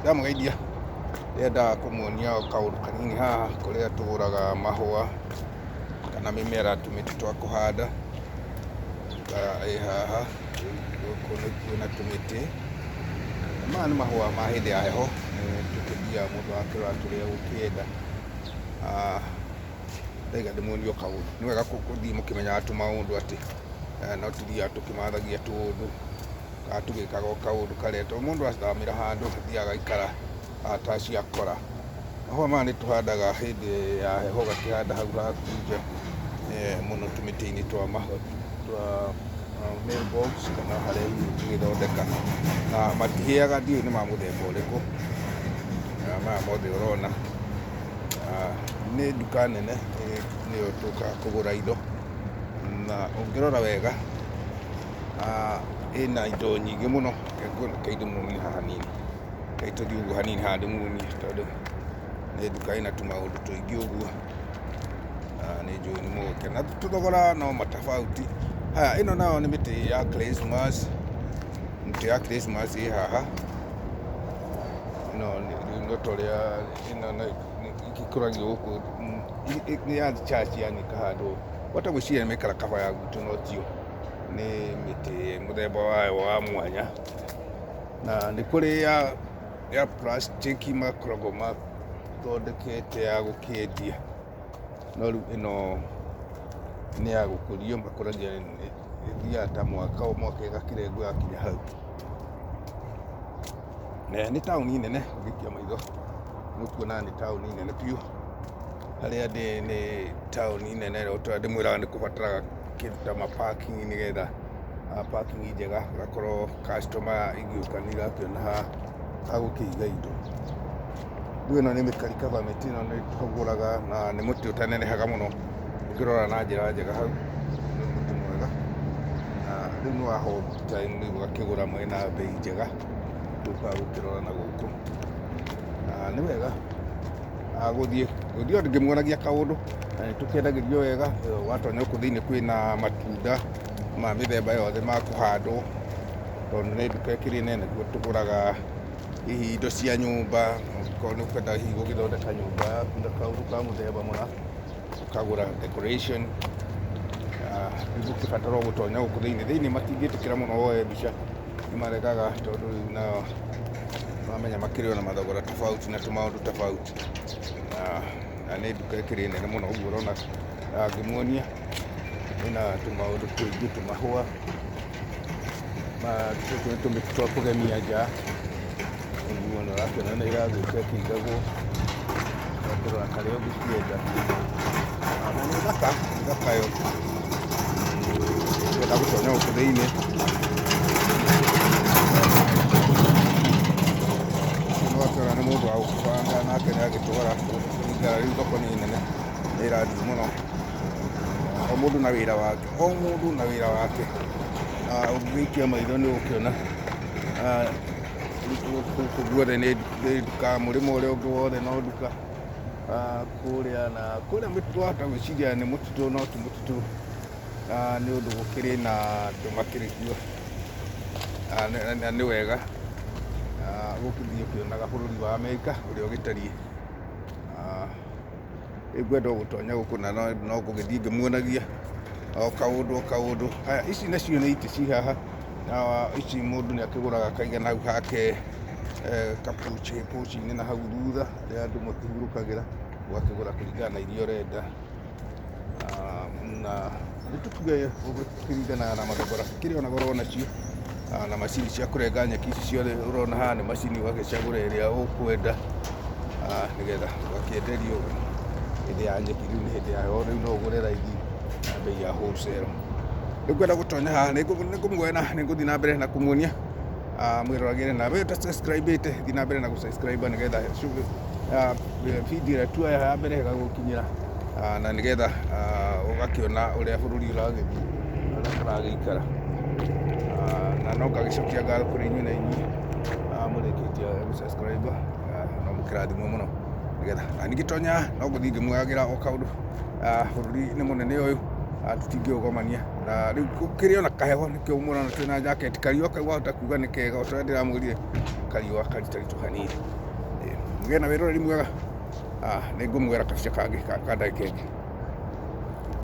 Ndamũgeithia, ndĩrenda kũmuonia kaũndũ kanini haha kũrĩa tũgũraga mahũa kana mĩmera tũmĩtĩ twa kũhanda. Nduka ĩ haha, gũkũ kwĩna tũmĩtĩ. Na maya nĩ mahũa ma hĩndĩ ya heho, tũkĩthiaga mũndũ agakĩrora kĩrĩa egũkĩenda. Ndaiga ndĩmuonie o kaũndũ. Nĩ wega gũthiĩ mũkĩmenyaga tũmaũndũ atĩ no tũthiaga tũkĩmathagia tũũndũ. Kana tũgĩkaga o kaũndũ karĩa, tondũ mũndũ athamĩra handũ athiaga agaikara ta ciakora. Mahũa maya nĩ tũhandaga hĩndĩ ya heho ũgakĩhanda hau haku nja, mũno tũmĩtĩ-inĩ twa mailbox kana harĩa hihi ũngĩgĩthondeka. Na matihĩaga ndiũĩ nĩ ma mũthemba ũrĩkũ, maya mothe ũrona. Nĩ nduka nene nĩyo tũkaga kũgũra indo, na ũngĩrora wega ĩna indo nyingĩ mũno. Reke ndĩmuonie haha hanini, reke tũthiĩ ũguo hanini haha ndĩmuonie tondũ nĩ nduka ĩna tũmaũndũ tũingĩ ũguo, na nĩ njũĩ nĩ mũgũkena. Tũthogora no matofauti. Haya, ĩno nayo nĩ mĩtĩ ya Christmas, mĩtĩ ya Christmas ĩ haha, ĩno no ta ũrĩa ĩno ĩkũragio gũkũ, nĩ ya church yani ĩkahandwo. Wahota gwĩciria nĩ mĩkarakaba ya gwitũ no tiyo. Nĩ mĩtĩ mũthemba wayo wa mwanya, na nĩ kũrĩ ya plastic makoragwo mathondekete ya gũkĩendia, no rĩu ĩno nĩ ya gũkũrio, makũragia ĩthiaga ta mwaka o mwaka ĩgakĩrengwo yakinya hau. Na nĩ taũni nene ũngĩikia maitho nĩ ũkuona nĩ taũni nene biũ, harĩa ndĩ nĩ taũni nene o ta ũrĩa ndĩmwĩraga nĩ kũbataraga kĩndũ ta ma parking nĩgetha parking njega ĩgakorwo customer igĩũka nĩ irakĩona ha gũkĩiga indo. Rĩu ĩno nĩ mĩkarikaba, mĩtĩ ĩno nĩ tũgũraga na nĩ mũtĩ ũtanenehaga mũno ũngĩrora na njĩra njega hau nĩ mũtĩ mwega, na rĩu nĩ wa home time rĩu ũgakĩgũra mwĩna mbei njega tũkaga gũkĩrora na gũkũ, na nĩ wega gũthiĩ gũthiĩ o ngĩmuonagia kaũndũ na nĩ tũkĩendagĩrio wega. Watonya gũkũ thĩinĩ kwĩna matunda ma mĩthemba yothe ma kũhandwo, tondũ nĩ nduka ĩkĩrĩ nene kuo tũgũraga hihi indo cia nyũmba, okorwo nĩ ũkwenda hihi gũgĩthondeka nyũmba yaku na kaũndũ ka mũthemba mũna, ũkagũra decoration. Rĩu gũkĩbatara o gũtonya gũkũ thĩinĩ, thĩinĩ matingĩtĩkĩra mũno woe mbica, nĩ maregaga tondũ rĩu nao nĩwamenya makĩrĩ o na mathogora tofauti na tũmaũndũ tofauti. Na nĩ nduka ĩkĩrĩ nene mũno ũguo ũrona ngĩmuonia, ĩna tũmaũndũ tũingĩ, tũmahũa, tũtũ nĩ tũmĩtĩ twa kũgemia nja, ũguo nĩ ũrakĩona nĩ ĩragĩũka ĩkĩigagwo, ũgakĩrora karĩa ũngĩkĩenda. Na nĩ thaka, nĩ thaka yo. Ndĩrenda gũtonya gũkũ thĩinĩ. Ũgakĩona nĩ mũndũ wa gũkĩbanga nake nĩ agĩtwara kũringana rĩu thoko nĩ nene, nĩ ĩrathiĩ mũno. O mũndũ na wĩra wake, o mũndũ na wĩra wake. Na ũngĩgĩikia maitho nĩ ũgũkĩona gũkũ guothe nĩ nduka, mũrĩmo ũrĩa ũngĩ wothe no nduka. Kũrĩa na kũrĩa wahota gwĩciria nĩ mũtitũ no ti mũtitũ, nĩ ũndũ gũkĩrĩ na andũ makĩrĩ kuo, na nĩ wega gũgĩthiĩ ũkĩonaga bũrũri wa Amerika ũrĩa ũgĩtariĩ. Rĩu ngwenda o gũtonya gũkũ na no ngũgĩthiĩ ngĩmuonagia o kaũndũ o kaũndũ. Haya, ici nacio nĩ itĩ ci haha, na ici mũndũ nĩ akĩgũraga akaiga na hau hake kapuci-inĩ na hau thutha harĩa andũ makĩhurũkagĩra, ũgakĩgũra kũringana na iria ũrenda. Na nĩ tũtuge kũringana na mathogora, gũkĩrĩ ona goro onacio, na macini cia kũrenga nyeki ici ciothe ũrona haha nĩ macini ũgagĩcagũra ĩrĩa ũkwenda, nĩgetha ũgakĩenderio hĩndĩ ya nyeki, rĩu nĩ hĩndĩ ya heho, rĩu no ũgũre raithi na mbei ya wholesale. Rĩu ngwenda gũtonya haha, nĩ ngũmuona, nĩ ngũthiĩ na mbere na kũmuonia mwĩroragĩre, na we ũta subscribe ĩte thiĩ na mbere na gũ subscribe nĩgetha video ĩrĩa tuoya ya mbere ĩgagũkinyĩra, na nĩgetha ũgakĩona ũrĩa bũrũri ũragĩthiĩ, ũrĩa tũragĩikara. Na no ngagĩcokia ngatho kũrĩ inyuĩ na inyuĩ mũrĩkĩtie gũ subscribe, no mũkĩrathimwo mũno nĩgetha na ningĩ tonya no ngũthiĩ ngĩmuoyagĩra o kaũndũ. Bũrũri nĩ mũnene ũyũ. Tũtingĩũgomania na rĩu gũkĩrĩ ona kaheho, nĩkĩo mũrona twĩna jacket. Kariũa kau wahota kuga nĩ kega, o ta ũrĩa ndĩramwĩrire, kariũa karitaritũ hanini. Mũgĩe na wĩroreri mwega. Nĩ ngũmwĩra kabica kangĩ ka ndagĩka ĩngĩ.